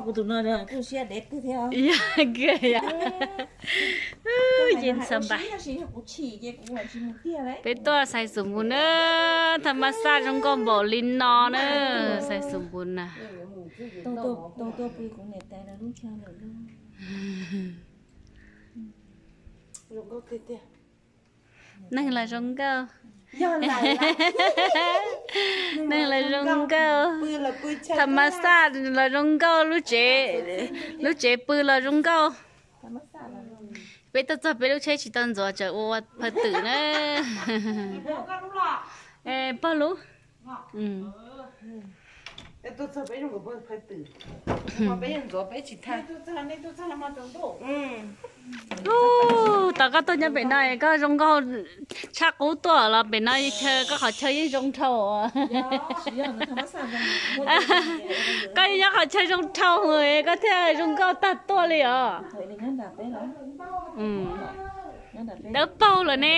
Kuv tus no kuj siab dev kawg thiab. Yog kawg yom. Yeej xav npam. Peb tuaj xaiv xus npus na, thaj ma xaj zoo nkauj npaum li no na, xaiv xus npus na. Neeg los zoo nkauj. Neeg los zoo nkauj. Thaj ma xaj los zoo nkauj, lub tsev, lub tsev pw los zoo nkauj. Peb tuaj txog peb lub tsheb tsis tau ntxuav, tseem ua phawj twm na. Pog lub. Ub, tau koj tuaj nyob pem no koj zoo nkauj tshaj qub tuaj los pem no chaw, koj qhov chaw yeej zoo dhau. Koj nyob qhov chaw zoo dhau koj thiaj zoo nkauj tag tuaj li os. Dawb paug lawm ne.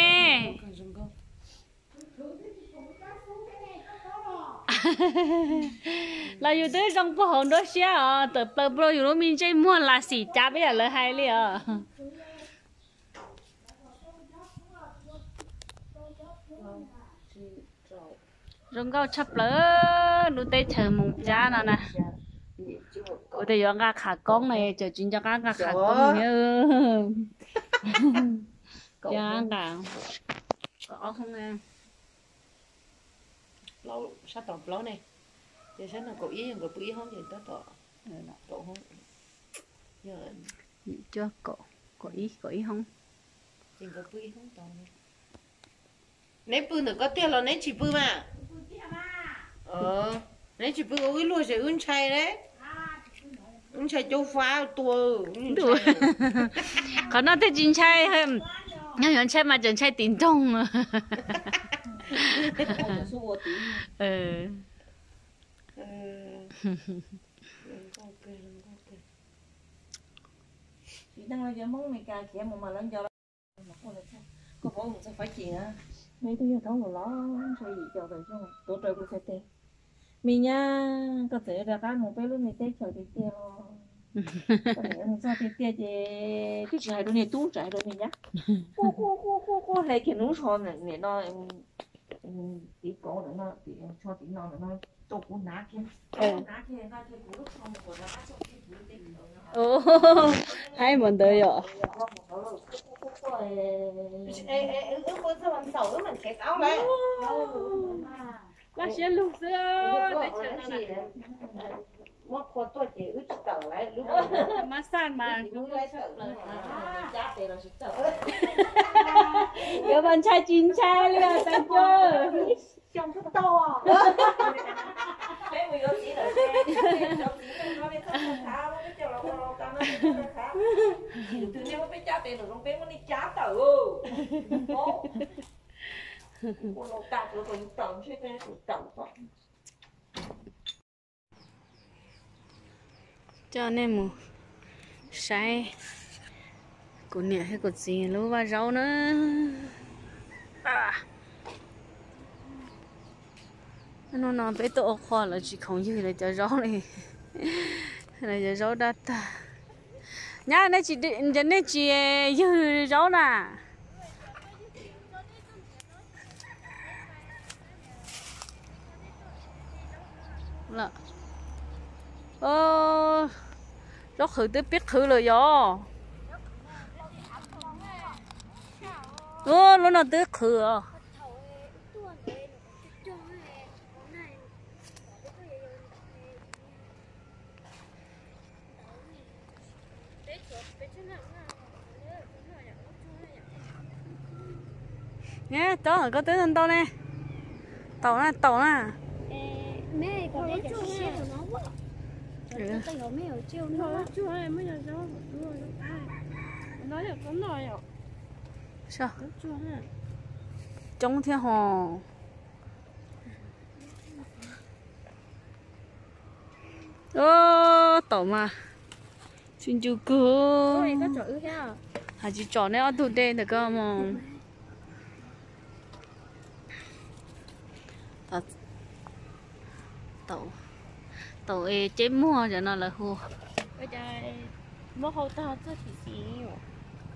Los yus twb zoo puag hauv nruab siab os, tawm plaws rau yus lub me ntsej muag las xim cav peb yam lawv hais li os. Zoo nkauj tshaj plaws lub teb chaws Moos Cab no na. Kuv tias yuav nqa qhav koob no ces tsis nco qab nqa qhav koob thiab. Nqa ob hoob, sab tod plaub ne, ces sab no kaum ib, nkawd pw ib hoob ces tab tom kaum hoob, cuaj kaum, kaum ib, kaum ib hoob. Ces nkawd pw ib hoob tod. Neb pw ntawm koj tiag los neb tsis pw mas? Neb tsis pw ua wb luag ces wb ntshai, wb ntshai caub fab tua. Qhov no thiaj tsis ntshai, nyob yuav ntshai mas tseem ntshai tim nroog. Koj paub mus txog Fab Kis na, muaj ib tug yawg thaub hluas los ntshe yim caum tawm xyoo tuav rawv kuv txhais tes. Me nyab, koj txawm yuav rov qab mus peb lub me teb chaws tiag tiag los, koj niam mus txog tiag tiag ces twb tsis hais rau niag tub, tsis hais rau niag nyab, quaj quaj quaj quaj hle kiag lub zog nim no, tiv kauv ntawm no, tiv tsho tiv no ntawm no rau kuv hnav kiag, hnav kiag nqa kiag kuv lub tsho mus kom rov qab txog kiag kuv lub teb chaws. Haib mus ntawd yom. Wb pw txog vas xaum wb mam khiav tau lawm. Laj siab lug xwb teb chaws no na. Muab qhua tuaj ces wb tsis tawm lawm. Mab xaj mas yuav mas ntshai tsis ntshai li os Xeeb Cuab. Xyoo twb tau. Tus niag muab peb cab tes nram zoov peb muab nej cab tawm. Ua laus tas, tsuav kom yus tawm ntshe peb tawm tau. Coj nej mus saib kuv niam thiab kuv txiv lub vaj zaub na. Hnub no peb tuaj ua qhua lawv tsis khoom ywg lawv cov zaub li. Lawv cov zaub daj tag. Nyab, nej tsis ywg zaub na? Zaub qhwv twb pib qhwv lawm yom. Lub no twb qhwv os. Neb, tsob koj twb ntau ne. Taum na, taum na. Coob thiab ho. Taum mas tsis ncu kawg. Hais tsis tsom neb ob tug de ntawm ko mus. Taum, Taum es ceb muag cov no lawv hu.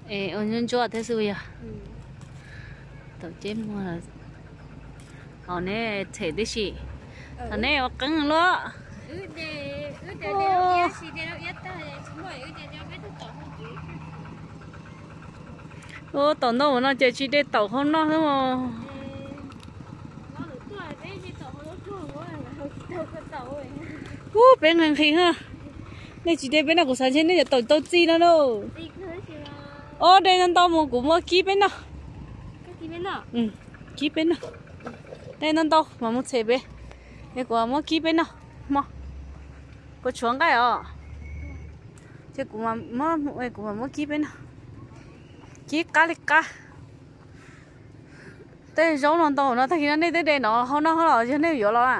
Es ua ntsuab ntsuab thiab xwb yog. Taum ceb muag lawm. Thaum neb them tib si, thaum neb ua qeeb luaj. Ua taum ntau no ces tsis de taum hau noj xwb os. Ub, peb nqhis nqhis na. Nej tsis de peb noj, kuv xav ntshe nej yuav taum tau txi no lauj. Ob, de ntau ntau mus kuv muab kib peb noj. Kib peb noj. De ntau ntau mas mus txhem peb, es kuv muab kib peb noj hmo. Kuv tshuav nqaij os, ces kuv, kuv mam muab kib peb noj. Kib qab li qab. Tej zaub no ntau no, tag kis no nej twb de no hau noj los yog nej yuav los a?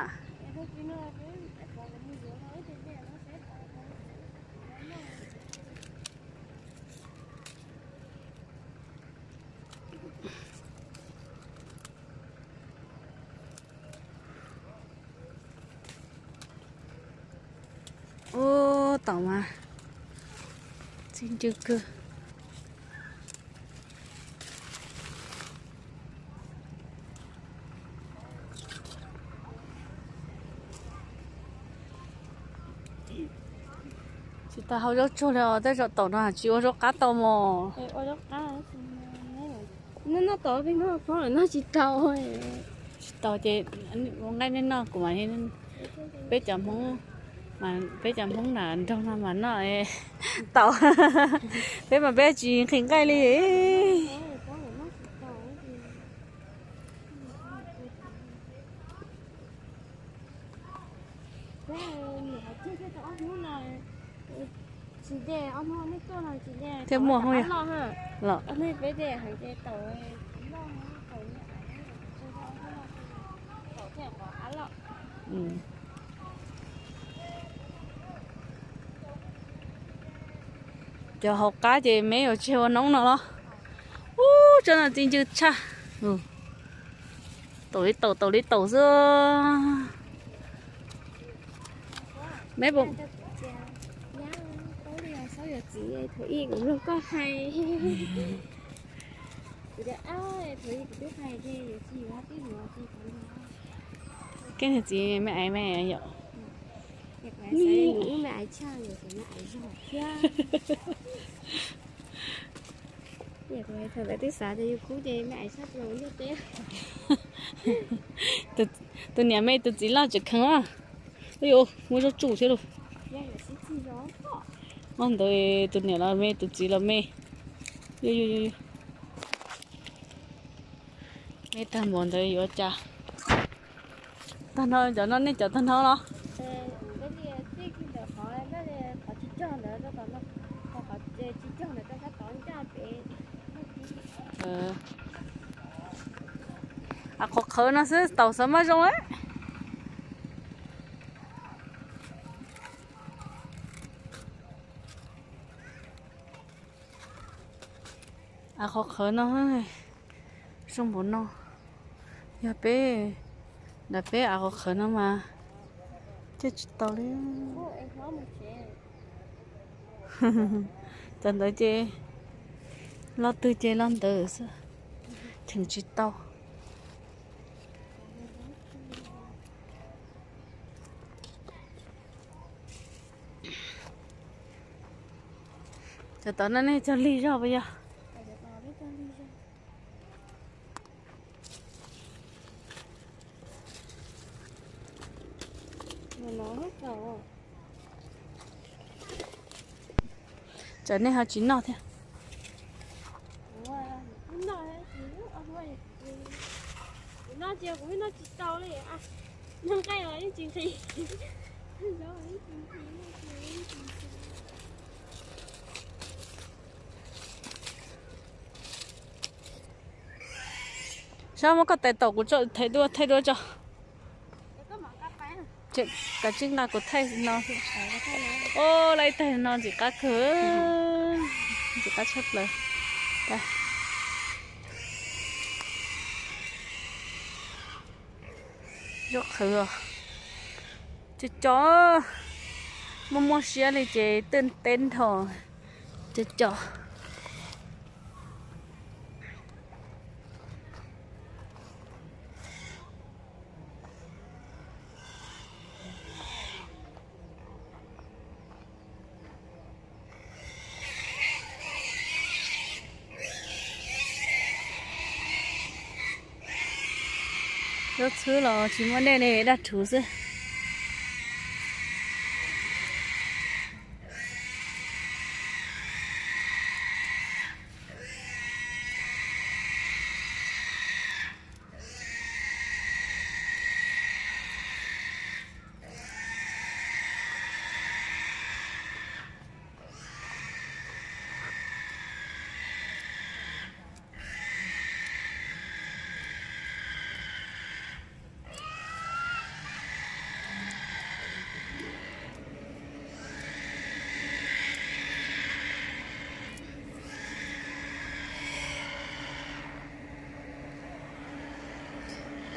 Ub, taum mas txi ncw kawg. Tsis tas hau zaub tsuag li os, tej zaum taum no tsis ua zaub qab tau mos. Noj tau peb noj, phob lawm noj tsis tau. Tsis tau ces ua nqaij nej noj, kuv mam, peb cov Hmoob, peb cov Hmoob na nraug no mas noj taum. Peb mas peb tsis nqhis nqaij li. Thiab muaj hauj yog los. Cov hauv qab ces me yuav tseg ua noob no los. Ub, tsob no txi ncw tshaj. Taum li taum, taum li taum xwb. Me, kev niag txiv me aiv me yom. Thaum ntawd twb xav tias yus kub ces me aiv tshaj plaws ntiaj teb. Tus niam me tus txiv loj tseem kheev. Ua muab zaub tsuj thiab lauj. Ntawd tus niam los me tus txiv los me. Me tag npaum ntawd yuav cas? Tag nrho cov no nej cov tag nrho los? Av qhuav qhawv no xwb taum xav mas zoo lawm. Av qhuav qhawv no zoo npaum no. Yog peb, ntawm peb av qhuav qhawv no mas coj tsis tau li. Cov ntawd ces loj twg ces loj ntawd xwb, cheem tsis tau. Cov tod no nej cog lig zog puas yog? Tsam nej ho tsis noj thiab. Sab muab koj tais taum kuv thaij dua thaij dua tso. Kav tsij nqa kuv thaij no. Ua lawm ib tag no ntxim qab kawg, ntxim qab tshaj plaws. Zaub qhwv os. Cov cov muaj muaj siab li ces twb teb nrho. Cov cov. Zaub txhwb los tsis muaj dej li, daj rhuv xwb.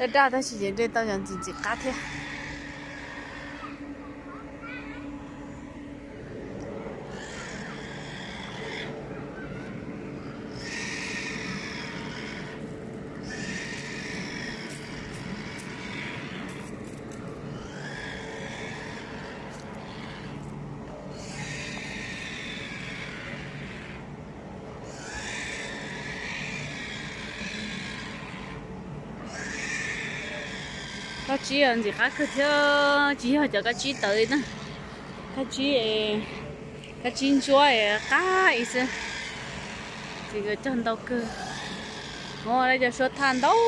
Daj daj tab sis ces dej tau cov ntxim ntxim qab thiab. Kab tsib ntxim qab kawg thiab, tsis yog cov kab tsib tawv na. Kab tsib, kab tsib ntsuab qab ib xwb. Ces nkawd cog ntau kawg. Muaj cov suab thaj ntau.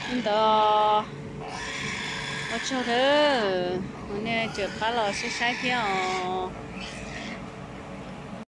Li ntawd, ua tsaug lawm, nej tseem pab los saib saib thiab os.